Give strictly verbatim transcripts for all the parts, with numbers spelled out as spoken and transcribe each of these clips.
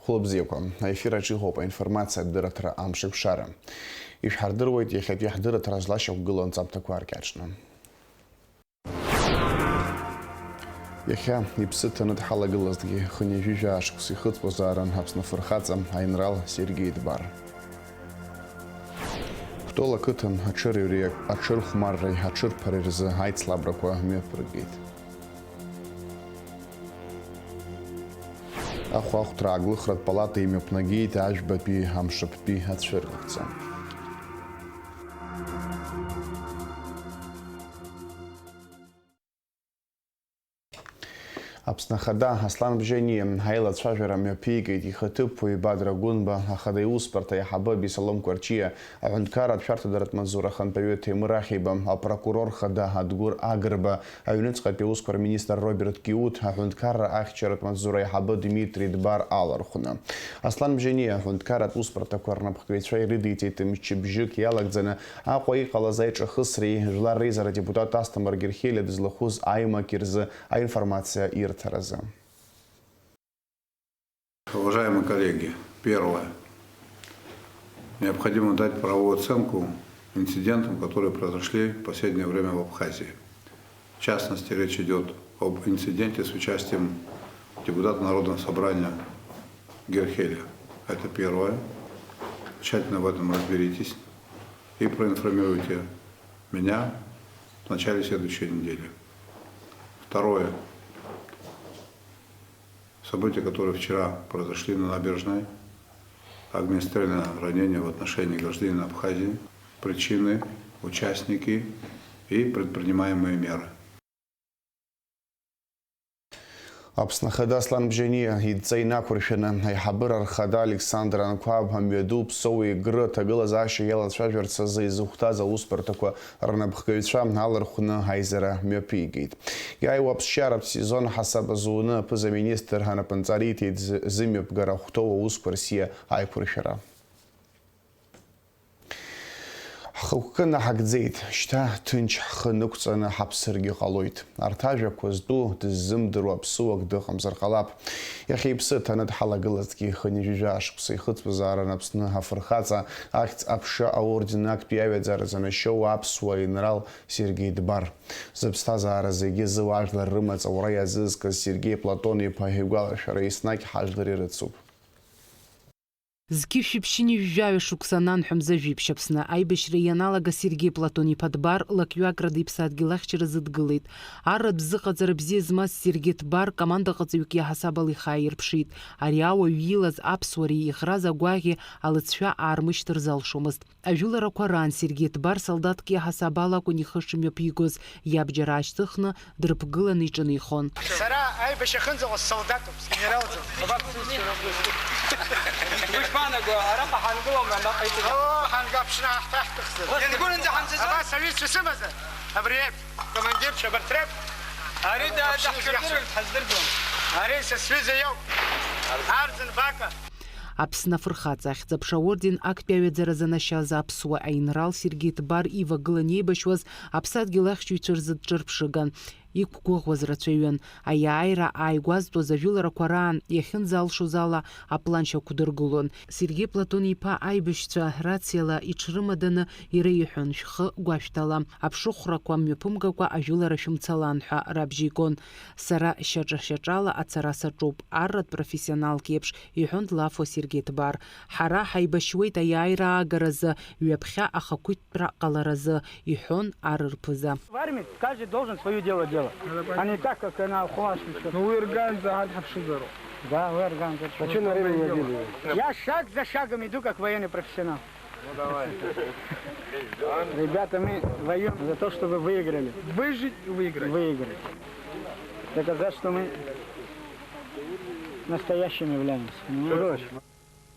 Хәлыбзиақәа, аефир аҿы иҟоуп аинформациа адырраҭара амшеиқәшара. Ишәҳардыруеит иахьатәи ҳдырраҭара злашьақәгылоу анҵамҭақәа ркьаҿны. Иахьа иԥсы ҭаны дҳалагылазҭгьы хынҩажәи жәаа шықәса ихыҵуазаарын Аԥсны афырхаҵа аинрал Сергеи Дбар. Кәтол ақыҭан аҽырҩреи аҽырхәмарреи аҽырԥареи рзы аицлабрақәа мҩаԥыргеит. Ахәаахәҭра ааглыхратә палата имҩаԥнагеит ажәбатәи амшаԥтәи ацәыргақәҵа. Аԥсны Ахада Аслан Бжьаниа аилацәажәара мҩаԥигеит ихаҭыԥуаҩ Бадра Гәынба, Ахада иусбарҭа аиҳабы Абисалом Кәарҷиа, аҳәынҭқарратә шәарҭадаратә маҵзура ахантәаҩы Ҭемыр Ахиба, апрокурор хада Адгәыр Агрба, аҩныҵҟатәи аусқәа рминистр Роберт Киут, аҳәынҭқарра ахьчаратә маҵзура аиҳабы Дмитри Дбар алархәны. Аслан Бжьаниа аҳәынҭқарратә усбарҭақәа рнапхгаҩцәа ирыдиҵеит мчыбжьык иалагӡаны Аҟәа иҟалаз аиҿахысреи, Жәлар реизара адепутат Асҭамыр Герхелиа дызлахәыз аимак рзы аинформациа ирҭаразы. Уважаемые коллеги, первое. Необходимо дать правовую оценку инцидентам, которые произошли в последнее время в Абхазии. В частности, речь идёт об инциденте с участием депутата Народного собрания Герхеля. Это первое. Тщательно в этом разберитесь и проинформируйте меня в начале следующей недели. Второе. События, которые вчера произошли на набережной, огнестрельное ранение в отношении гражданина Абхазии, причины, участники и предпринимаемые меры. Аԥсны Ахада Аслан Бжьаниа идҵа инақәыршәаны, аиҳабыра рхада Александр Анқәаб амҩаду Ԥсоу Егры аҭагылазаашьа иалацәажәарц азы изыхәҭаз аусбарҭақәа рнапхгаҩцәа алархәны аизара мҩаԥигеит. Иааиуа аԥсшьаратә сезон ҳасаб азуны аԥыза-министр анапынҵа риҭеит зы-, зымҩаԥгара ахәҭоу аусқәа рсиа аиқәыршәара. Ҳхықәкы наҳагӡеит, шьҭа ҭынч ҳхы нықәҵаны ҳаԥсыргьы ҟалоит. Арҭ ажәақәа зтәу дыззымдыруа аԥсыуак дыҟамзар ҟалап. Иахьа иԥсы ҭаны дҳалагылазҭгьы хынҩажәи жәаа шықәса ихыҵуазаарын Аԥсны афырхаҵа ахьӡ аԥша аорден актәи аҩаӡара занашьоу аԥсуа инрал Сергеи Дбар. Зыԥсҭазаара зегьы зыуаажәлар рымаҵ аура иазызкыз Сергеи Платон-иԥа игәалашәара еснагь ҳажәлар ирыцуп. Зқьышәи ԥшьынҩажәи жәаҩа шықәса ананҳәа мза жәиԥшь Аԥсны аибашьра ианалага Сергеи Платон-иԥа Дбар лакҩакрада иԥсадгьыл ахьчаразы дгылеит. Арратә зыҟаҵара бзиа змаз Сергеи Дбар командаҟаҵаҩык иаҳасабала ихы ааирԥшит. Ари ауаҩ иилаз аԥсуареи иӷраз агәаӷьи алыҵшәа аармышьҭыр залшомызт. Ажәыларақәа раан Сергеи Дбар солдаҭк иаҳасабала акәын ихы шымҩаԥигоз, иабџьар аашьҭыхны дрыԥгыланы иҿынеихон. Сара аибашьра ахьынӡаҟоу ссолдаҭуп, сгенералӡам. Ушԥаанаго, араҟа ҳангылома, наҟ иҵегь? Оо, ҳанга, аԥшны ҳаҳҭахӡам. Иангәырынӡа ҳамцаӡои? Абас аҩызцәа сымазар, абри еиԥш, командирцәа абарҭ реиԥш. Ари да-, аԥшны даҳшәыргылоит, иахьа ҳаздырӡом. Ари са сҩыза иоуп. Арӡын Бака. Аԥсны афырхаҵа ахьӡ-аԥша аорден актәи аҩаӡара занашьаз аԥсуа аинрал Сергеи Дбар ивагылан еибашьуаз аԥсадгьыл ахьчаҩцәа рзы дҿырԥшыган. Иқәгәыӷуаз рацәаҩын. Аиааира ааигәазтәыз ажәыларақәа раан иахьынӡалшоз ала аплан шьақәдыргылон. Сергеи Платон-иԥа аибашьцәа рациала иҽрымаданы иреиҳәон, шәхы гәашәҭала, аԥшыхәрақәа мҩаԥымгакәа ажәылара шәымцалан ҳәа рабжьеигон. Сара шьаҿа-шьаҿала ацара саҿуп, арратә профессионалк еиԥш, иҳәон Лафо Сергеи Дбар. Ҳара ҳаибашьуеит аиааира аагаразы, ҩаԥхьа ахақәиҭтәра ҟаларазы, иҳәон ар рԥыза. В армии каждый должен своё дело делать, а не так, как на Хуаш. Ну, вы организа, а, хапшизару. Да, вы организа. А чё на время не убили его? Я шаг за шагом иду, как военный профессионал. Ну, давай. Ребята, мы воюем за то, чтобы выиграли. Выжить и выиграть. Выиграть. Доказать, что мы настоящими являемся. Понимаете?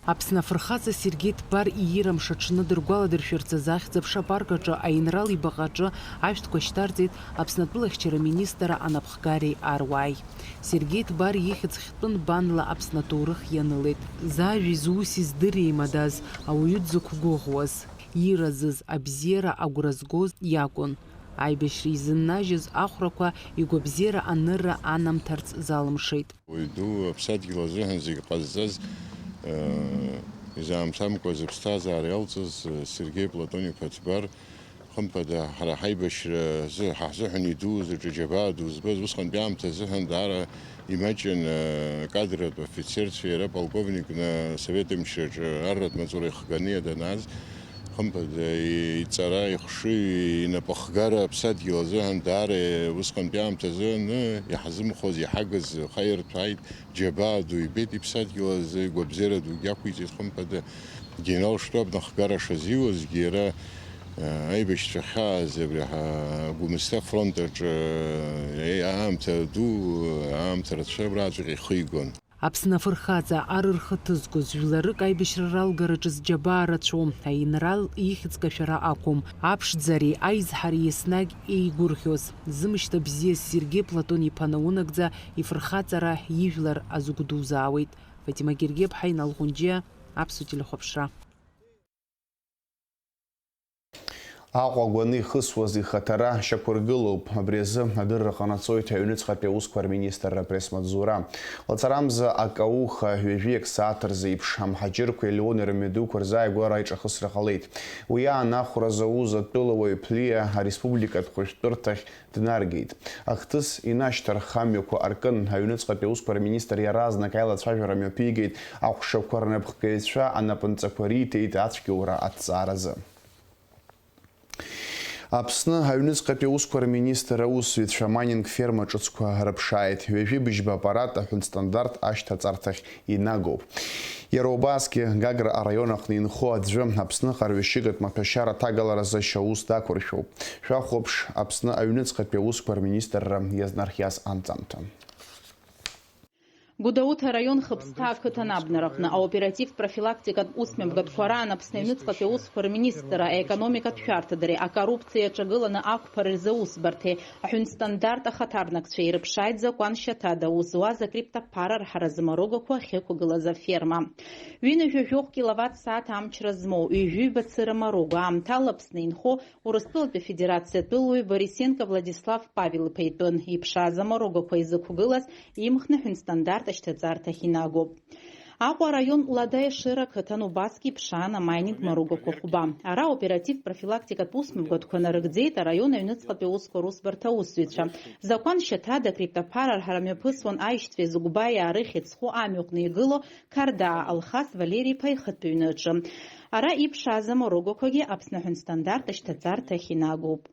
Аԥсны афырхаҵа Сергеи Дбар иира мшаҽны дыргәаладыршәарц азы ахьӡ-аԥша апарк аҿы аинрал ибаҟа аҿы ашәҭқәа шьҭарҵеит Аԥсны атәылахьчара министра анапхгареи аруааи. Сергеи Дбар ихьӡ хьтәын банла Аԥсны аҭоурых ианылеит. Зажәеи зуси здырри еимадаз, ауаҩы дзықәгәыӷуаз, иразыз, абзиара агәра згоз иакәын. Аибашьра изыннажьыз ахәрақәа игәабзиара анырра анамҭарц залымшеит. Уаҩ ду аԥсадгьыл азыҳәан зегь ҟазҵаз Изаамҭамкәа зыԥсҭазаара иалҵыз Сергеи Платон-иԥа Ҭбар, хымԥада, ҳара ҳаибашьра азы ҳа ҳзыҳәан идууз, аҿы џьабаа ду збаз, усҟантәи аамҭа азыҳәан даара имаҷын, акадратә офицерцәа, иара полковникны асовет мчраҿы арратә маҵура ихганы иаданаз, хымԥада, иҵара, ихшыҩ, инапахгара аԥсадгьыл азыҳәан даара усҟантәи аамҭазы аны иҳазымхоз, иҳагыз хаирҭәааит, џьабаа ду ибеит иԥсадгьыл азы, игәабзиара дугьы ақәиҵеит, хымԥада, генерал-штаб нахгара шазиуазгьы иара, а, аибашьцәа ахьааз абри ҳа-, Гәымсҭа афронт аҿы, е, аамҭа ду, аамҭа рацәа абраҵәҟьа ихигон. Аԥсны афырхаҵа, ар рхы ҭызгоз, жәларык аибашьра ралгараҿы зџьабаа рацәоу аинрал ихьӡ кашәара ақәым. Аԥшӡареи аизҳареи еснагь еигәырӷьоз, зымшьҭа бзиаз Сергеи Платон-иԥа наунагӡа ифырхаҵара ижәлар азгәдузаауеит. Фатима Гергеԥҳа, Инал Ҟәынџьиа, Аԥсуа телехәаԥшра. Аҟәа агәаны ихысуаз ихаҭара шьақәыргылоуп. Абри азы адырра ҟанаҵоит аҩныҵҟатәи аусқәа рминистрра апресс-маҵзура. Лаҵарамза акауха ҩажәи аксааҭ рзы еиԥш, амҳаџьырқәеи Леони рымҩадуқәа рзааигәара аиҿахысра ҟалеит. Уи аан ахәра зауз атәылауаҩ Ԥлиа ареспубликатә хәышәтәырҭахь днаргеит. Ахҭыс инашьҭархха амҩақәа аркын. Аҩныҵҟатәи аусқәа рминистр иаразнак аилацәажәара мҩаԥигеит, аҟәшақәа рнапхгаҩцәа анапынҵақәа риҭеит ацәгьоура аҭҵааразы. Аԥсны аҩныҵҟатәи аусқәа рминистр аусзуҩцәа майнинг ферма ҿыцқәа рыԥшааит. Ҩажәи быжьба аппарат аҳәынҭстандарт ашьҭаҵарҭахь инагоуп. Иара убасгьы, Гагра араион аҟны инхо аӡәы Аԥсныҟа арҩашьыгатә маҭәашьара аҭагаларазы ашьаус дақәыршәоуп. Шәахәаԥш, Аԥсны аҩныҵҟатәи аусқәа рминистрра иазнархиаз анҵамҭа. Гәдоуҭа араион Хыԥсҭа ақыҭан абнараҟны аоператив-профилактикатә усмҩаԥгатәқәа раан Аԥсны аҩныҵҟатәи аусқәа рминистрра, аекономикатә шәарҭадареи акоррупциа аҿагыланы ақәԥареи рзы аусбарҭеи аҳәынҭстандарт ахаҭарнакцәа ирыԥшааит закәан шьаҭада аус зуаз акриптоԥара арҳара змаругақәа ахьықәгылаз аферма. Ҩынҩажәа жәохә киловатт сааҭ амчра змоу, ҩажәи ҩба цыра маруга, аамҭала Аԥсны инхо Урыстәылатәи Афедерациа атәылауаҩ Борисенко Владислав Павел-иԥа итәын, иԥшааз амаругақәа изықәгылаз имхны аҳәынҭстандарт ашьҭаҵарҭахь инагоуп. Аҟәа араион Лада Ешыра ақыҭан убасгьы иԥшаан амайнинг маругақәа хәба. Ара аоператив-профилактикатә усмҩаԥгатәқәа нарыгӡеит араион аҩныҵҟатәи аусқәа русбарҭа аусзуҩцәа. Закәан шьаҭада акриптоԥара арҳара мҩаԥысуан аишьцәа Езыгәбаиаа рыхьӡ зху амҩаҟны игылоу Қарда Алхас Валери-иԥа ихатә ҩны аҿы. Ара иԥшааз амаругақәагьы Аԥсны аҳәынҭстандарт ашьҭаҵарҭахь инагоуп.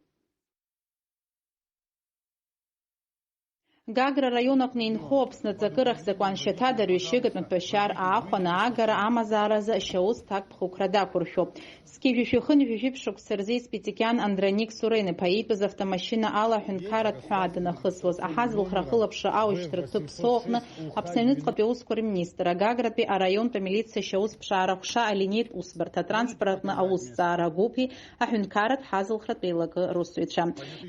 Гагра араион аҟны инхо Аԥсны аҵакырахь закәан шьаҭада арҩашьыгатә маҭәашьар аахәаны аагара амазааразы ашьаус ҭакԥхықәра дақәыршәоуп. Зқьи жәшәи хынҩажәи жәиԥшь шықәса рзы Испитикиан Андроник Сурен-иԥа иитәыз автомашьына ала аҳәынҭқарратә ҳәаа данахысуаз аҳазылхра ахылаԥшра аушьҭра ҭыԥ Ԥсоу аҟны Аԥсны аҩныҵҟатәи аусқәа рминистр, Гагратәи араионтә амилициа ашьаус ԥшаара аҟәша алинеитә усбарҭа, атранспорт аҟны аусҭҵаара агәыԥи аҳәынҭқарратә ҳазылхратә еилакы русзуҩцәа.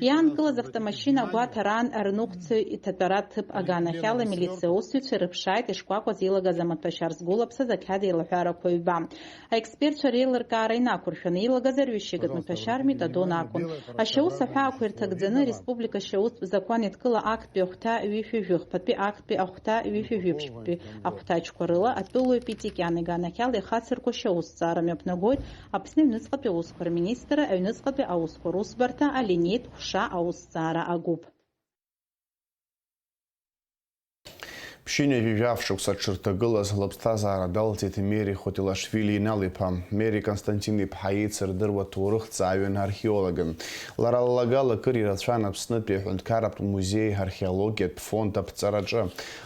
Иаанкылаз автомашьына агәаҭараан рныҟәцаҩ иҭатәара ҭыԥ аганахьала амилициа аусзуҩцәа ирыԥшааит ишкәакәаз илагаз амаҭәашьар згәылаԥсаз ақьаад еилаҳәарақәа ҩба. Аекспертцәа реилыркаара инақәыршәаны илагаз арҩашьыгатә маҭәашьар метадон акәын. Ашьаус аҳәаақәа ирҭагӡаны ареспублика ашьаустә закәан еидкыла актәи ахәҭа ҩышәи жәыхԥатәи актәи ахәҭа ҩышәи жәиԥшьтәи ахәҭаҷқәа рыла атәылауаҩ Питикиан иганахьала ихацырку ашьаусҭҵаара мҩаԥнагоит Аԥсны аҩныҵҟатәи аусқәа рминистрра аҩныҵҟатәи аусқәа русбарҭа алинеитә ҟәша аусҭҵаара агәыԥ. Ԥшьынҩажәи жәаф шықәса дшырҭагылаз лыԥсҭазаара далҵит Мери Хутилашвили Инал-иԥа. Мери Константин-иԥҳа еицырдыруа ҭоурыхҭҵааҩын, археологын. Лара ллагала акыр ирацәан Аԥснытәи аҳәынҭқарратә музеи археологиатә фонд аԥҵараҿы.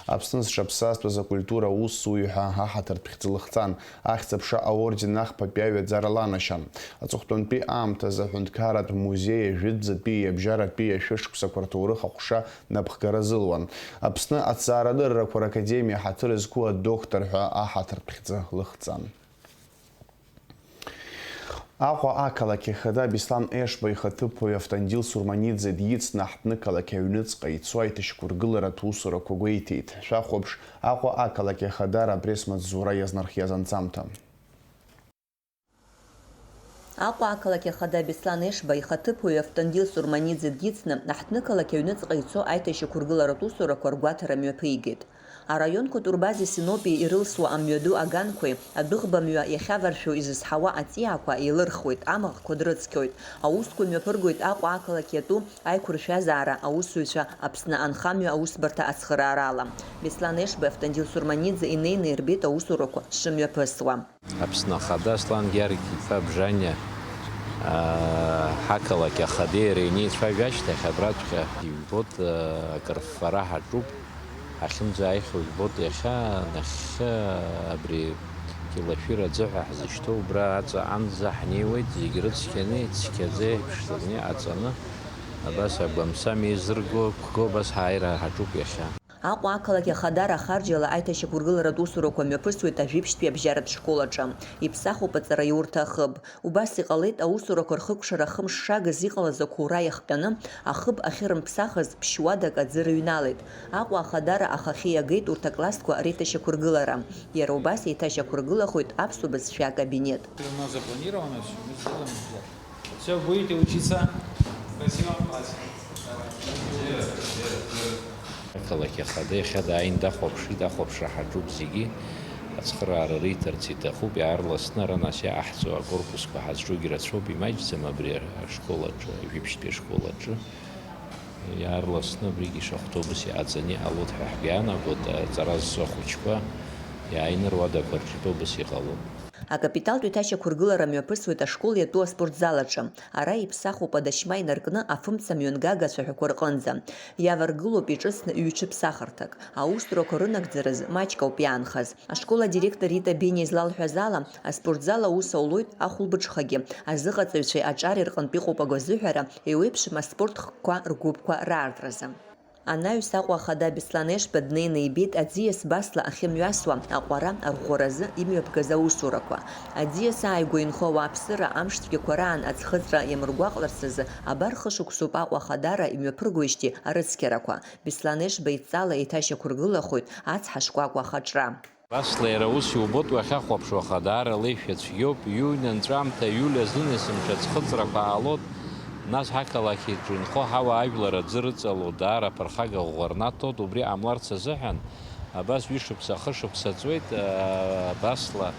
Аԥсны зҽаԥсазтәыз акультура аусзуҩ ҳәа аҳаҭыртә хьӡы лыхҵан. Ахьӡ-аԥша аорден ахԥатәи аҩаӡара ланашьан. Аҵыхәтәантәи аамҭазы аҳәынҭқарратә музеи ажәытәӡатәи, абжьаратәи ашәышықәсақәа рҭоурых аҟәша напхгара зылуан. Аԥсны аҭҵаарадыррақәа ракадемиа ҳаҭыр зқәу адоктор ҳәа аҳаҭыртә хьӡы лыхҵан. Аҟәа ақалақь ахада Беслан Ешба ихаҭыԥуаҩ Автандил Сурманиӡе дицны аҳҭнықалақь аҩныҵҟа ицо аиҭашьақәыргыларатә усурақәа гәеиҭеит. Шәахәаԥш, Аҟәа ақалақь ахадара апресс-маҵзура иазнархиаз анҵамҭа. Аҟәа ақалақь ахада Беслан Ешба ихаҭыԥуаҩ Автандил Сурманиӡе дицны аҳҭнықалақь аҩныҵҟа ицо аиҭашьақәыргыларатә усурақәа ргәаҭара мҩаԥигеит. Араионқәа Турбази Синопи ирылсуа амҩаду аганқәеи адәыӷба мҩа иахьаваршәу изызҳауа аҵиаақәа еилырхуеит, амаҟқәа дрыцқьоит. Аусқәа мҩаԥыргоит Аҟәа ақалақь иатәу аиқәыршәазаара аусзуҩцәа Аԥсны анхамҩа аусбарҭа ацхыраарала. Беслан Ешба, Автандил Сурманиӡе инеины ирбеит аусурақәа шымҩаԥысуа. Аԥсны Ахада Аслан Георги-иԥа Бжаниа, аа, ҳақалақь Ахадеи иареи инеицәажәо ашьҭахь, абраҵәҟьа ижәбоит, аа, акрыффара ҳаҿуп, ҳахьынӡааихьоу жәбоит иахьа, нахьхьи абри Кьылашәыр аӡы ҳәа ҳзышьҭоу убра аҵаҟанӡа ҳнеиуеит, зегь рыцқьаны, ицқьаӡа, иԥшӡаны иҟаҵаны, абас агәамсам еизырго, қәго абас ҳааира ҳаҿуп иахьа. Аҟәа ақалақь Ахадара ахарџьала аиҭашьақәыргыларатә усурақәа мҩаԥысуеит ажәибжьтәи абжьаратә школ аҿы. Иԥсахуп аҵараиурҭа ахыб. Убас иҟалеит, аусурақәа рхыкәшара хымш шагыз иҟалаз ақәура иахҟьаны, ахыб ахьырымԥсахыз ԥшьуадак аӡы рыҩналеит. Аҟәа Ахадара ахахьы иагеит урҭ аклассқәа реиҭашьақәыргылара. Иара убас еиҭашьақәыргылахоит аԥсуа бызшәа акабинет. У нас запланировано всё, мы сделаем обязательно. Всё, будете учиться. Спасибо, Вася. Давай. Ақалақь Ахада иахьа дааин дахәаԥшит, ахәаԥшра ҳаҿуп зегьы. Ацхыраара риҭарц иҭахуп, иаарласны ара нас иаҟаҳҵо акорпусқәа ҳазҿугьы рацәоуп, имаҷӡам абри ашкол аҿы, ажәибжьтәи ашкол аҿы. Иаарласны абригьы шахәҭоу быс иҟаҵаны иҟалоит ҳәа ҳгәы иаанагоит, аҵара зцу ахәыҷқәа иааины руадақәа рҿы итәоу быс иҟалоит. Акапиталтә еиҭашьақәыргылара мҩаԥысуеит ашкол иатәу аспортзал аҿы. Ара иԥсахуп адашьма инаркны афымца мҩангага ацәаҳәақәа рҟынӡа. Иаваргылоуп иҿыцны ҩ-ҽыԥсахырҭак. Аусурақәа рынагӡараз маҷк ауп иаанхаз. Ашкол адиректор Рита Бениа излалҳәаз ала, аспортзал аус аулоит ахәылбыҽхагьы, азыҟаҵаҩцәеи аҿари рҟынтә иҟоуп агәазыҳәара, еиуеиԥшым аспорт хкқәа ргәыԥқәа раартразы. Анаҩс Аҟәа Ахада Беслан Ешба днеины ибеит аӡиас басла ахьымҩасуа аҟәара арӷәӷәаразы имҩаԥгаз аусурақәа. Аӡиас ааигәа инхо ауааԥсыра амш цәгьақәа раан аӡхыҵра иамыргәаҟларц азы абар хышықәсоуп Аҟәа Ахадара имҩаԥыргоижьҭеи арыцқьарақәа. Беслан Ешба идҵала еиҭашьақәыргылахоит ацҳа шкәакәа ахаҿра. Басла иара ус иубоит уахьахәаԥшуа, Ахадара леишәа цәгьоуп, иҩны анҵәамҭа, иуль азын есымша ӡхыҵрақәа аалоит, нас ҳақалақь иҿы инхо ҳауаажәлар аӡы рыҵало, даара аԥырхага ӷәӷәа рнаҭоит, убри ҟамларц азыҳәан, абас ҩышықәса, хышықәса ҵуеит, аа, басла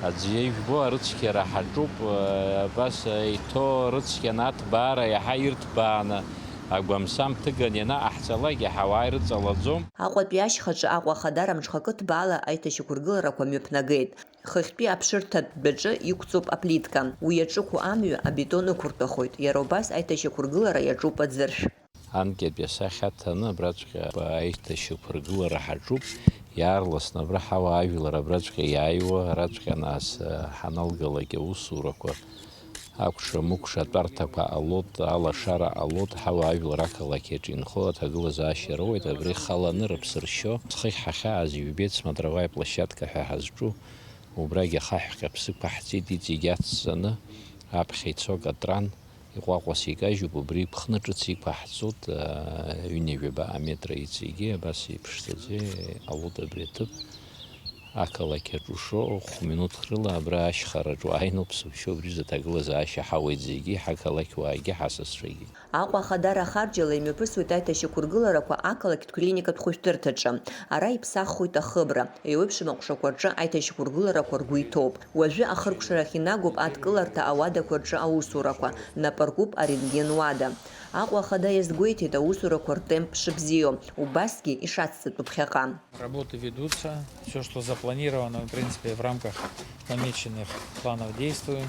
аӡы ижәбо арыцқьара ҳаҿуп, аа, абас еиҭо рыцқьаны аҭбаара иаҳа ирҭбааны, агәамсам ҭыган ианаҟаҳҵалак, иаҳауа ирыҵалаӡом. Аҟәатәи ашьхаҿы Аҟәа Ахадара мҽхакы ҭбаала аиҭашьақәыргыларақәа мҩаԥнагеит. Хыхьтәи аԥшырҭатә дәаҿы иқәҵоуп аплитка. Уи иаҿықәу амҩа абетон ықәыртәахоит. Иара убас аиҭашьақәыргылара иаҿуп аӡыршә. Анкьатәи асахьа ҭаны абраҵәҟьа аиҭашьақәыргылара ҳаҿуп. Иаарласны абра ҳауаажәлар абраҵәҟьа иааиуа, араҵәҟьа нас, ҳаналгалак аусурақәа акәша-мыкәша атәарҭақәа ҟалоит, алашара ҟалоит, ҳауаажәлар ақалақь иаҿ инхо аҭагылазаашьа роуеит, абри халаны рыԥсы ршьо, зхы ҳахьааз ижәбеит, смотровая площадка ҳәа ҳазҿу, убрагь ахаҳә ҟьаԥсықәа ҳҵеит, иҵегь ацҵаны, аԥхьа ицо акатран, иҟәаҟәаса икажьуп, убри иԥхны ҿыц иқәаҳҵоит, аа, ҩынҩажәаба аметра иҵегьы, абас иԥшӡаӡа иҟалоит абри аҭыԥ. Ақалақь аҿы ушо, хә-минуҭк рыла абра ашьхараҿ уааины уԥсыбшьо, убри рзы аҭагылазаашьа ҳауеит зегьы, ҳақалақьуаагьы, ҳасасцәагьы. Аҟәа Ахадара ахарџьала имҩаԥысуеит аиҭашьақәыргыларақәа ақалақьтә клиникатә хәышәтәырҭаҿы. Ара иԥсаххоит ахыбра, еиуеиԥшым аҟәшақәа рҿы аиҭашьақәыргыларақәа ргәы иҭоуп. Уажәы ахыркәшарахь инагоуп адкыларҭа ауадақәа рҿы аусурақәа, нап аркуп арентген уада. Аҟәа Ахада иазгәеиҭеит аусурақәа ртемп шыбзиоу, убасгьы ишацҵатәу ԥхьаҟа. Работы ведутся. Всё, что запланировано, в принципе, в рамках намеченных планов действуем.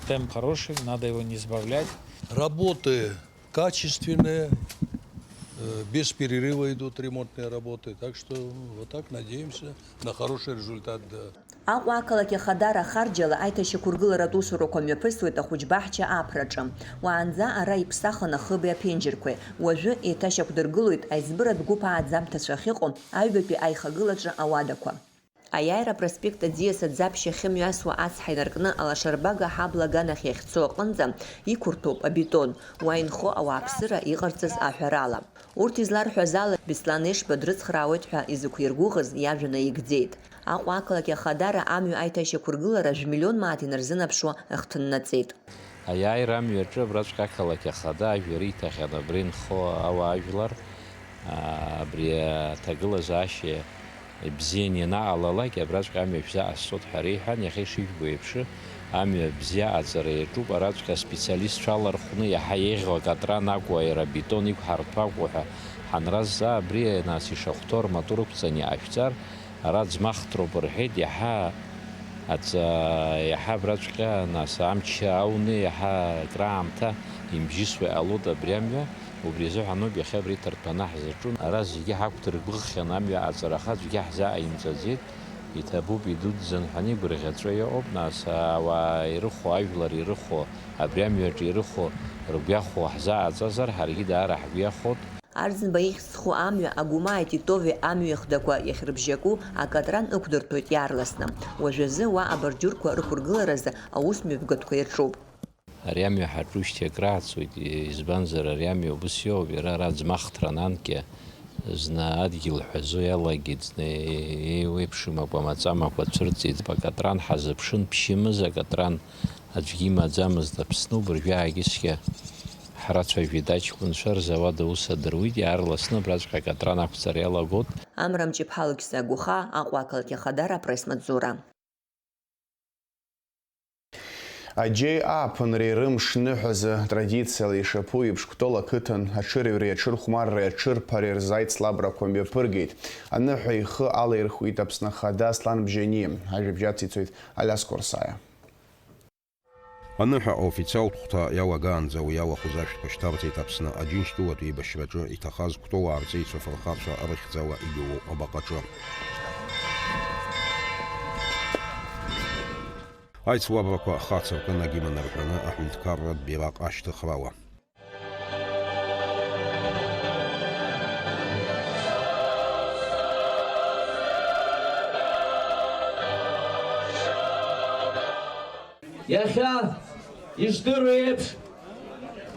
Темп хороший, надо его не сбавлять. Работы качественные, э, без перерыва идут ремонтные работы. Так что вот так надеемся на хороший результат, да. Аҟәа ақалақь Ахадара ахарџьала аиҭашьақәыргыларатә усурақәа мҩаԥысуеит ахәыҷбаҳча аԥраҿы. Уаанӡа ара иԥсахын ахыби аԥенџьырқәеи. Уажәы еиҭашьақәдыргылоит аизбыратә гәыԥ ааӡамҭацәа ахьыҟоу аҩбатәи аихагылаҿы ауадақәа. Аиааира апроспект аӡиас аӡаԥшь ахьымҩасуа ацҳа инаркны алашарбага аҳабла аганахь иахьцо аҟынӡа иқәырҭоуп абетон, уа инхо ауааԥсыра иҟарҵаз аҳәарала. Урҭ изларҳәаз ала, Беслан Ешба дрыцхраауеит ҳәа изықәиргәыӷыз иажәа наигӡеит. Аҟәа ақалақь Ахадара амҩа аиҭашьақәыргылара жәмиллион мааҭ инарзынаԥшуа ахҭыннаҵеит. Аиааира амҩаҿы абраҵәҟьа ақалақь Ахада ажәа риҭахьан абра инхо ауаажәлар, аа, абри аҭагылазаашьа Ибзианы ианаҟалалак, абраҵәҟьа амҩа шәзаҟасҵоит ҳәа реиҳәан, иахьа ишыжәбо еиԥш, амҩа бзиа аҵара иаҿуп, араҵәҟьа специалистцәа алархәны иаҳа еиӷьу акатран акәу, аерабетон иқәҳарҭәо акәу ҳәа ҳанразҵаа, абри нас ишахәҭоу рмотор ықәҵаны иҟашәҵар, ара ӡмахтроуп рҳәеит, иаҳа аҵа-, иаҳа абраҵәҟьа нас амч ауны, иаҳа акраамҭа имжьысуа иҟалоит абри амҩа. Убри азыҳәаноуп иахьа абри ҭырҭәаны ҳзаҿу. Ара зегьы ҳақәдыргәыӷхьан, амҩа аҵараха аӡәгьы ҳзааимҵаӡеит. Иҭабуп, идуӡӡан ҳәа игәырӷьаҵәа иҟоуп, нас ауаа ирыхәо, ажәлар ирыхәо, абри амҩаҿы ирыхәо, ргәахәо ҳзааҵазар, ҳаргьы даара ҳгәы иахәоит. Арӡынба ихьӡ зху амҩа, Агәымааи Титови амҩа хәдақәа иахьрыбжьаку, акатран ықәдырҭәоит иаарласны. Уажәазы уа абордиурқәа рықәыргыларазы аус мҩаԥгатәқәа иаҿуп. Ари амҩа ҳаҿушьҭеи акрааҵуеит, избанзар, ари амҩа убыс иоуп, иара ара ӡмахтран анкьа, зны адгьыл ҳәазо иалагеит, зны еиуеиԥшым акәамаҵамақәа цәырҵит. Акатран ҳазыԥшын, ԥшьымыз акатран аӡәгьы имаӡамызт Аԥсны, убыржәы аагьы цқьа ҳрацәажәеит аҷкәынцәа, рзауад аус адыруеит, иаарласны абраҵәҟьа акатран ақәҵара иалагоит. Амра Мҷыԥҳа Алықьса Гәыхаа, Аҟәа ақалақь Ахадара, апресс-маҵзура. Аџьеи ааԥынреи рымш ныҳәазы, традициала ишаԥу еиԥш, Кәтол ақыҭан аҽырыҩреи аҽырхәмарреи аҽырԥареи рзы аицлабрақәа мҩаԥыргеит. Аныҳәа ихы алаирхәит Аԥсны Ахада Аслан Бжьаниа. Ажәабжь ациҵоит Алиас Корсаиа. Аныҳәа аофициалтә хәҭа иалагаанӡа уи иалахәыз ашәҭқәа шьҭарҵеит Аԥсны Аџьынџьтәылатә еибашьраҿы иҭахаз Кәтолаа рҵеицәа фырхацәа рыхьӡала игылоу абаҟаҿы. Аицлабрақәа хацыркын агимн рҳәаны аҳәынҭқарратә бираҟ ашьҭыхрала. Иахьа, иждыруа еиԥш,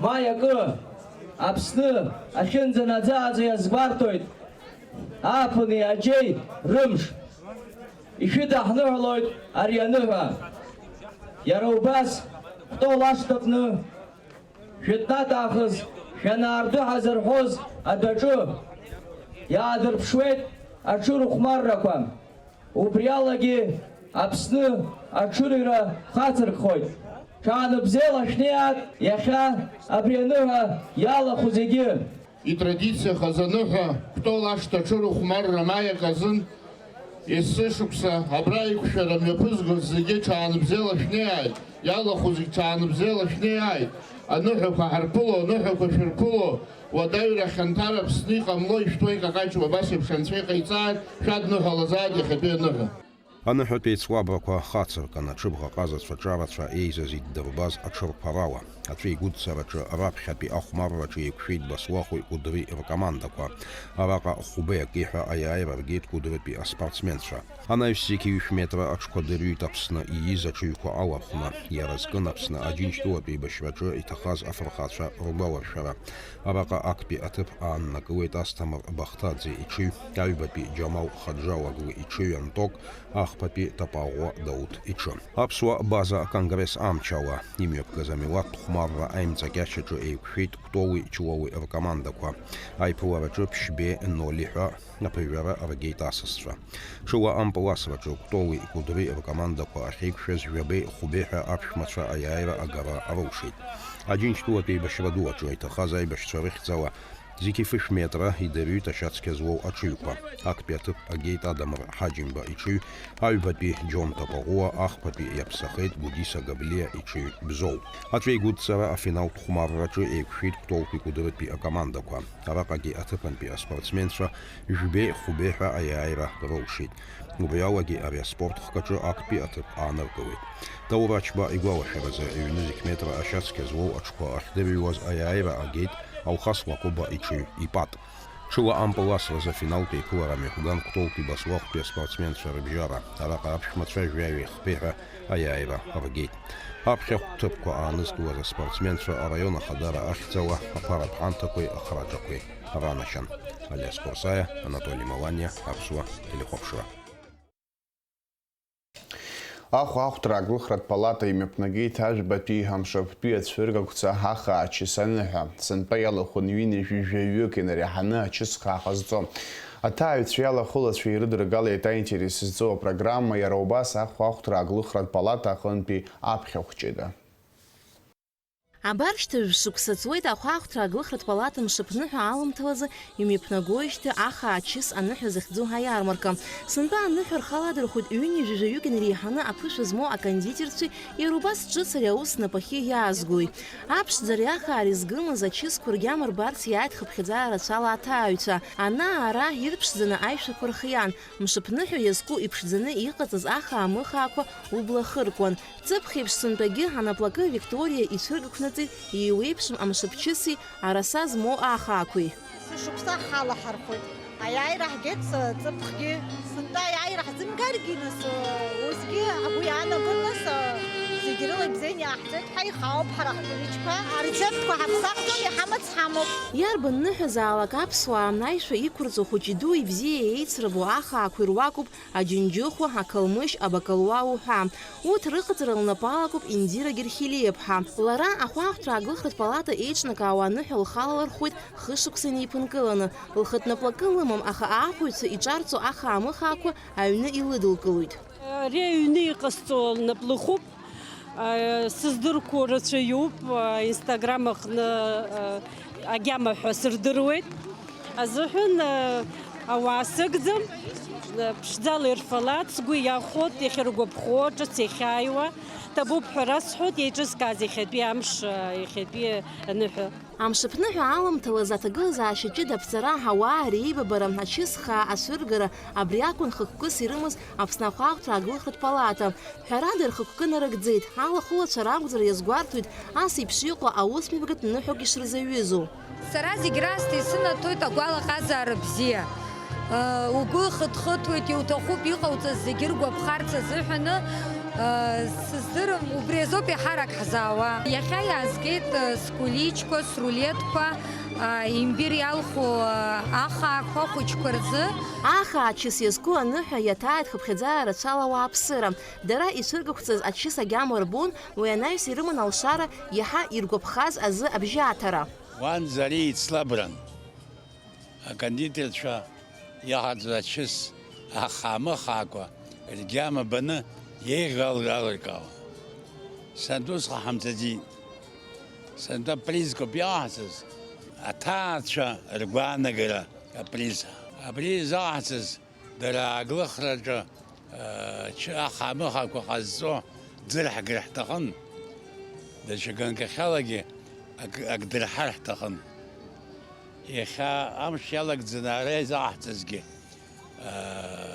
ма иакы Аԥсны ахьынӡанаӡааӡо иазгәарҭоит ааԥыни аџьеи рымш. Ишәыдаҳныҳәалоит ари аныҳәа. Иара убас Кәтол ашҭаҟны Жәытәнатә аахыс шәанаардәы ҳазырҳәоз адәаҿы иаадырԥшуеит аҽырыхәмаррақәа. Убриалагьы Аԥсны аҽырҩра хацыркхоит. Ҽаанбзиала шәнеиааит иахьа абри аныҳәа иалахәу зегьы. Итрадициахаз аныҳәа Кәтол ашҭа аҽырыхәмарра маиак азын Есышықәса абра аиқәшәара мҩаԥызгоз зегьы ҽаанбзиала шәнеиааит, иалахәу зегь ҽаанбзиала шәнеиааит, аныҳәақәа ҳарԥыло, аныҳәақәа шәырԥыло, уадаҩра хьанҭара Аԥсны иҟамло ишәҭуа иҟаҟаҷуа абас еиԥш анцәа иҟаиҵааит, шәадныҳәалазааит иахьатәи аныҳәа. Аныҳәатәи еицлабрақәа хацыркын, аҽыбӷаҟазацәа ҿарацәа еизаз иддырбаз аҽырԥарала. Аҵәеигәыдҵараҿы раԥхьатәи ахәмарраҿы еиқәшәеит Басуахәи Кәыдри ркомандақәа. Араҟа хәбеи акеи ҳәа аиааира ргеит Кәыдрытәи аспортсменцәа. Анаҩс зқьи ҩышә метра аҽқәа дырҩит Аԥсны ииз аҽыҩқәа алархәны. Иара зкын Аԥсны Аџьынџьтәылатә еибашьраҿы иҭахаз афырхацәа ргәаларшәара. Араҟа актәи аҭыԥ ааннакылеит Асҭамыр Бахҭаӡе иҽыҩ, аҩбатәи Џьамал Хаджауаглы иҽыҩ Анток, ахԥатәи Тапаӷәа Дауҭ иҽы. Аԥсуа база Конгресс амчала имҩаԥгаз амилаҭтә хәмарра аимҵакьачаҿы еиқәшәеит Кәтоли Чулоуи ркомандақәа. Аиԥылараҿы ԥшьбеи ноли ҳәа аԥыжәара ргеит асасцәа. Ҽыла ампыласраҿы Кәтоли Кәыдри ркомандақәа ахьеиқәшәаз жәабеи хәбеи ҳәа аԥшәмацәа аиааира агара рылшеит. Аџьынџьтәылатә еибашьра ду аҿы иҭахаз аибашьцәа рыхьӡала Зқьи фышә метра идырҩит ашьацқьа зуоу аҽыҩқәа. Актәи аҭыԥ агеит Адамыр Ҳаџьымба иҽыҩ, аҩбатәи Џьон Тапаӷәыа, ахԥатәи иаԥсахеит Гәдиса Габлиа иҽыҩ Бзоу. Аҵәеигәыдҵара афиналтә хәмарраҿы еиқәшәеит Кәтолтәи Кәыдыртәи акомандақәа. Араҟагьы аҭыԥантәи аспортсменцәа жәбеи хәбеи ҳәа аиааира рылшеит. Убри алагьы ари аспорт хкаҿы актәи аҭыԥ ааныркылеит. Даур Ачба игәалашәаразы, ҩ-нызқь метра ашьацқьа зуоу аҽқәа ахьдырҩуаз аиааира агеит Алхас Лакоба иҽыҩ ипат. Ҽыла ампыл асразы афиналтә еиԥылара мҩаԥган Кәтолтәи Басуахәтәи аспортсменцәа рыбжьара. Араҟа аԥшәмацәа жәаҩеи хԥеи ҳәа аиааира ргеит. Аԥхьахә ҭыԥқәа аанызкылаз аспортсменцәа араион ахадара ахьӡала аԥара ԥҟанҭақәеи ахраҿақәеи ранашьан. Алиас Қорсаиа, Анатоли Маланиа, Аԥсуа телехәаԥшра. Ахәаахәҭра агәыхратә палата имҩаԥнагеит ажәбатәи амшаԥтәи ацәыргақәҵа ахаа ачыс аныҳәа. Сынтәа иалахәын ҩынҩажәи жәаҩык инареиҳаны ачысхаа ҟазҵо. Аҭааҩцәеи алахәылацәеи ирыдыргалеит аинтерес зҵоу апрограмма, иара убас ахәаахәҭра аглыхратә палата аҟынтәи аԥхьахә ҷыда. Абар шьҭа шықәса ҵуеит ахәаахәҭра аглыхратә палата мшаԥныҳәа алымҭалазы имҩаԥнагоижьҭеи ахаа ачыс аныҳәа захьӡу аиармарка. Сынтәа аныҳәа рхы аладырхәит ҩынҩажәи жәаҩык инареиҳаны аԥышәа змоу акондитерцәеи иара убас ҿыц ари аус напахьы иаазгои. Аԥшӡареи ахаареи згымыз ачысқәа ргьама рбарц иааит хыԥхьаӡара рацәала аҭааҩцәа. Ана-ара ирԥшӡаны аишәақәа рхиан, мшаԥныҳәа иазку иԥшӡаны иҟаҵаз ахаа-мыхаақәа убла хыркуан. Ҵыԥх еиԥш сынтәагьы анаплакы Викториа ицәыргақәнаҵеит еиуеиԥшым амшаԥчыси араса змоу ахаақәеи. Шықәса ҳалаҳархәит. Аиааира ҳгеит, ҵыԥхгьы. Сынтәа аиааира ҳзымгаргьы, нас, усгьы ҳгәы иаанагон, нас, зегь рыла ибзианы иааҳҵеит ҳәа ихаауп ҳара ҳкуличқәа. Арецептқәа ҳаԥсахӡом, иҳамац ҳамоуп. Иарбан ныҳәазаалак аԥсуаа аишәа иқәырҵо хәыҷи-дуи бзиа еицрабо ахаақәа ируакуп аџьынџьыхәа, ақалмышь, абакалуа уҳәа. Урҭ рыҟаҵара лнапы алакуп Индира Герхелиаԥҳа. Лара ахәаахәҭра аглыхратә палата еиҿнакаауа аныҳәа лхалалырхәуеит хышықәса инеиԥынкыланы. Лхатә наплакы лымам, аха аахәаҩцәа иҿарҵо ахаа-мыхаақәа аҩны илыдылкылоит. Ари аҩны иҟасҵо лнап лыхуп. Сыздырқәо рацәаҩуп, Instagram аҟны агьама ҳәа сырдыруеит. Азыҳәан ауаа сыгӡам, ԥшӡала ирфалац, сгәы иахәоит, иахьыргәаԥхо, ҿыц иахьааиуа. Ҭабуп ҳәа расҳәоит, еиҿызкааз иахьатәи амш, иахьатәи аныҳәа. Амшаԥныҳәа алымҭалаз аҭагылазаашьа ҷыда аԥҵара, ауаа реибабара, ачысхаа ацәыргара, абри акәын хықәкыс ирымаз Аԥсны ахәаахәҭра аглыхратә палата. Ҳәарада, рхықәкы нарыгӡеит, алахәылацәа ракәзар иазгәарҭоит ас еиԥш иҟоу аусмҩаԥгатә ныҳәак ишырзаҩызоу. Сара зегь раасҭа исынаҭоит агәалаҟазаара бзиа. Угәы хыҭхыҭуеит, иуҭахуп иҟауҵаз зегьы ргәаԥхарц азыҳәаны, сыздырам, убри азоуп еиҳарак ҳзаауа. Иахьа иаазгеит скәылиҷқәа, срулеҭқәа, имбир иалху ахаақәа хәыҷқәа рзы. Ахаа ачыс иазку аныҳәа иаҭааит хыԥхьаӡара рацәала ауааԥсыра. Дара ицәыргақәҵаз ачыс агьама рбон, уи анаҩс ирыман алшара иаҳа иргәаԥхаз азы абжьаҭара. Уанӡа ари еицлабран. Акондитерцәа иаҳаӡоз ачыс ахаа-мыхаақәа ргьама баны еиӷьу алыркаауан. Сынтәа усҟан ҳамҭаӡеит. Сынтәа призқәоуп иаҳҵаз, аҭаацәа ргәаанагара априз. Абри изаҳҵаз дара аглыхраҿы, ы, чы-, ахаа-мыхаақәа ҟазҵо ӡырҳгар ҳҭахын, даҽа ганкахьалагьы ак, ак дырҳар ҳҭахын. Иахьа амш иалагӡаны ара изаҳҵазгьы, ы,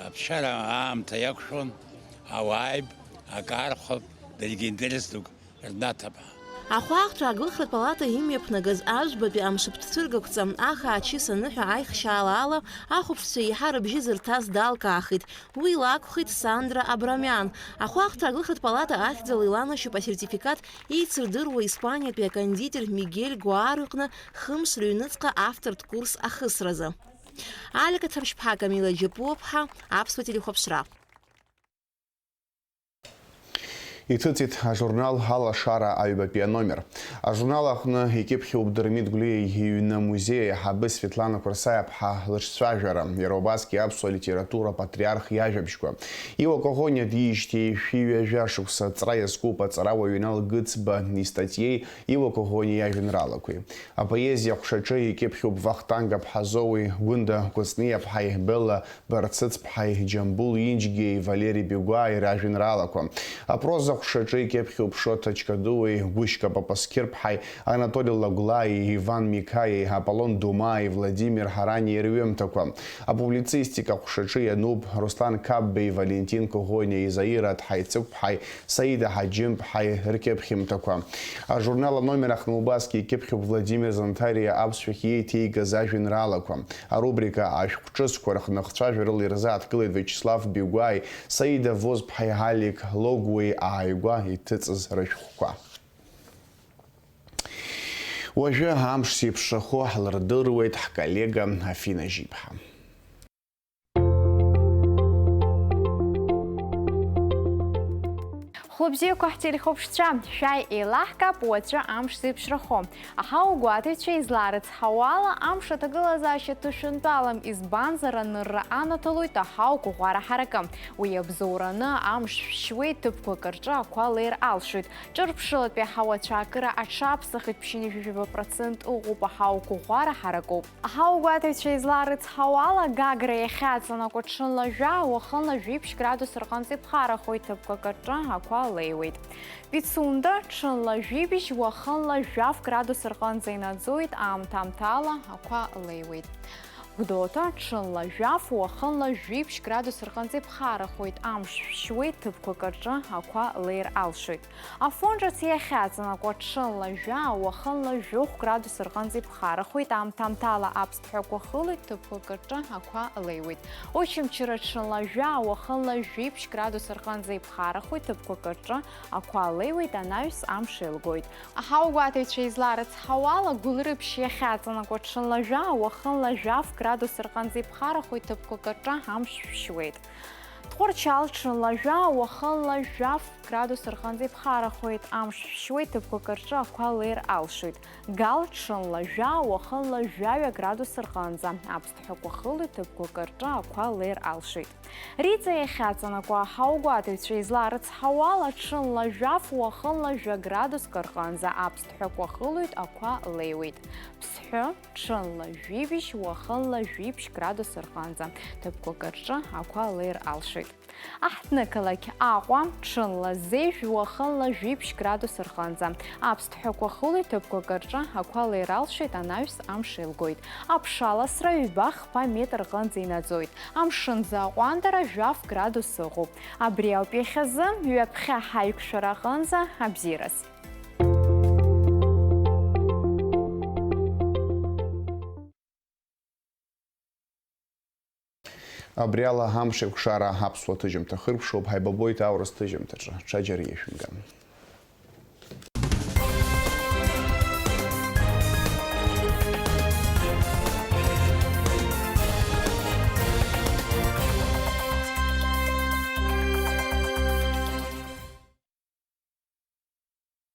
аԥсшьара аамҭа иақәшәон, ауааиб, акы архәап, даргьы интерес дук рнаҭап ҳәа. Ахәаахәҭра аглыхратә палата имҩаԥнагаз ажәбатәи амшаԥ цәыргақәҵа, ахаа ачыс аныҳәа аихшьаала ала ахәаԥшцәа еиҳа рыбжьы зырҭаз далкаахеит. Уи лакәхеит Сандра Абрамиан. Ахәаахәҭра аглыхратә палата ахьӡала иланашьоуп асертификат еицырдыруа Испаниатәи акондитер Мигель Гуаро иҟны хымш рыҩныҵҟа автортә курс ахысразы. Алика Ҭамшьԥҳа, Камила Џьапуаԥҳа, Аԥсуа телехәаԥшра. Иҭыҵит ажурнал Алашара аҩбатәи аномер. Ажурнал аҟны икьыԥхьуп Дырмит Гәлиа иҩны амузеи аиҳабы Светлана Қәырсаиаԥҳа лыҿцәажәара, иара убасгьы аԥсуа литература апатриарх иажәабжьқәа. Иуа Коӷониа диижьҭеи шәи ҩажәа шықәса аҵра иазкуп аҵарауаҩ Инал Гыцба истатиеи Иуа Коӷониа иажәеинраалақәеи. Апоезиа аҟәшаҿы икьыԥхьуп Вахтанг Аԥҳазоуи Гәында Кәыҵниаԥҳаи Белла Барцыцԥҳаи Џьамбул Инџьгиеи Валери Бигәааи ражәеинраалақәа. Апроза аҟәшаҿы икьыԥхьуп Шоҭа Чкадууи Гәышька Папасқьырԥҳаи Анатоли Лагәлааи Иван Миқаиеи Аполлон Думааи Владимир Ҳараниеи рҩымҭақәа. Апублицистика аҟәшаҿы иануп Руслан Қапбеи Валентин Коӷониеи Заира Ҭҳаицықәԥҳаи Саида Ҳаџьымԥҳаи ркьыԥхьымҭақәа. Ажурнал аномер аҟны убасгьы икьыԥхьуп Владимир Занҭариа аԥсшәахь иеиҭеигаз ажәеинраалақәа. Арубрика Ашәҟә ҿыцқәа рҟны хцәажәарыла ирзааҭгылеит Виачеслав Бигәааи Саида Возԥҳаи Алик Логәуеи ааигәа иҭыҵыз рышәҟәқәа. Уажәы амш зеиԥшрахо ҳлырдыруеит ҳколлега Афина Жьиԥҳа. Хәлыбзиақәа ҳтелехәаԥшцәа, шәааи еилаҳкаап уаҵәы амш зеиԥшрахо. Аҳауагәаҭаҩцәа излаарыцҳауа ала, амш аҭагылазаашьа ҭышәынтәалам, избанзар, анырра анаҭалоит аҳауа гәыӷәара ҳаракы. Уи абзоураны амш шәшьуеит, ҭыԥқәак рҿы ақәа леир алшоит. Ҿырԥшылатәи аҳауа цәаакыра аҽаԥсахит, ԥшьынҩажәи жәаба процент ыҟоуп, аҳауа гәыӷәара ҳаракуп. Аҳауагәаҭаҩцәа излаарыцҳауа ала, Гагра иахьаҵанакуа ҽынла жәаа, уахынла жәиԥшь градус рҟынӡа иԥхарахоит, ҭыԥқәак рҿы ақәа леиуеит. Пицунда ҽынла жәибжь, уахынла жәаф градус рҟынӡа инаӡоит, аамҭа-аамҭала ақәа леиуеит. Гәдоуҭа ҽынла жәаф, уахынла жәиԥшь градус рҟынӡа иԥхарахоит, амш шәшьуеит, ҭыԥқәак рҿы ақәа леир алшоит. Афон ҿыц иахьаҵанакуа ҽынла жәаа, уахынла жәохә градус рҟынӡа иԥхарахоит, аамҭа-аамҭала аԥсҭҳәақәа хылоит, ҭыԥқәак рҿы ақәа леиуеит. Очамчыра ҽынла жәаа, уахынла жәиԥшь градус рҟынӡа иԥхарахоит, ҭыԥқәак рҿы ақәа леиуеит, анаҩс амш еилгоит. Аҳауагәаҭаҩцәа излаарыцҳауа ала, Гәылрыԥшь иахьаҵанакуа ҽынла жәаа, уахынла жәаф градус рҟынӡа иԥхарахоит, ҭыԥқәак рҿы амш шәшьуеит. Тҟәарчал ҽынла жәаа, уахынла жәаф градус рҟынӡа иԥхарахоит, амш шәшьуеит, ҭыԥқәак рҿы ақәа леир алшоит. Гал ҽынла жәаа, уахынла жәаҩа градус рҟынӡа аԥсҭҳәақәа хылоит, ҭыԥқәак рҿы ақәа леир алшоит. Риҵа иахьаҵанакуа аҳауагәаҭаҩцәа излаарыцҳауа ала, ҽынла жәаф, уахынла жәа градуск рҟынӡа аԥсҭҳәақәа хылоит, ақәа леиуеит. Ԥсҳәы ҽынла жәибжь, уахынла жәиԥшь градус рҟынӡа ҭыԥқәак рҿы ақәа леир алшоит. Аҳҭнықалақь Аҟәа ҽынла зежә, уахынла жәиԥшь градус рҟынӡа аԥсҭҳәақәа хылоит, ҭыԥқәак рҿы ақәа леир алшоит, анаҩс амш еилгоит. Аԥшаласра ҩба-хԥа метр рҟынӡа инаӡоит. Амшын аҟәандара жәаф градус ыҟоуп. Абри ауп иахьазы, ҩаԥхьа ҳаиқәшәара аҟынӡа абзиараз. Абри ала ҳамш еиқәшара аԥсуа ҭыжьымҭа хыркәшоуп, ҳаибабоит аурыс ҭыжьымҭаҿы, ҽаџьара ишәымган.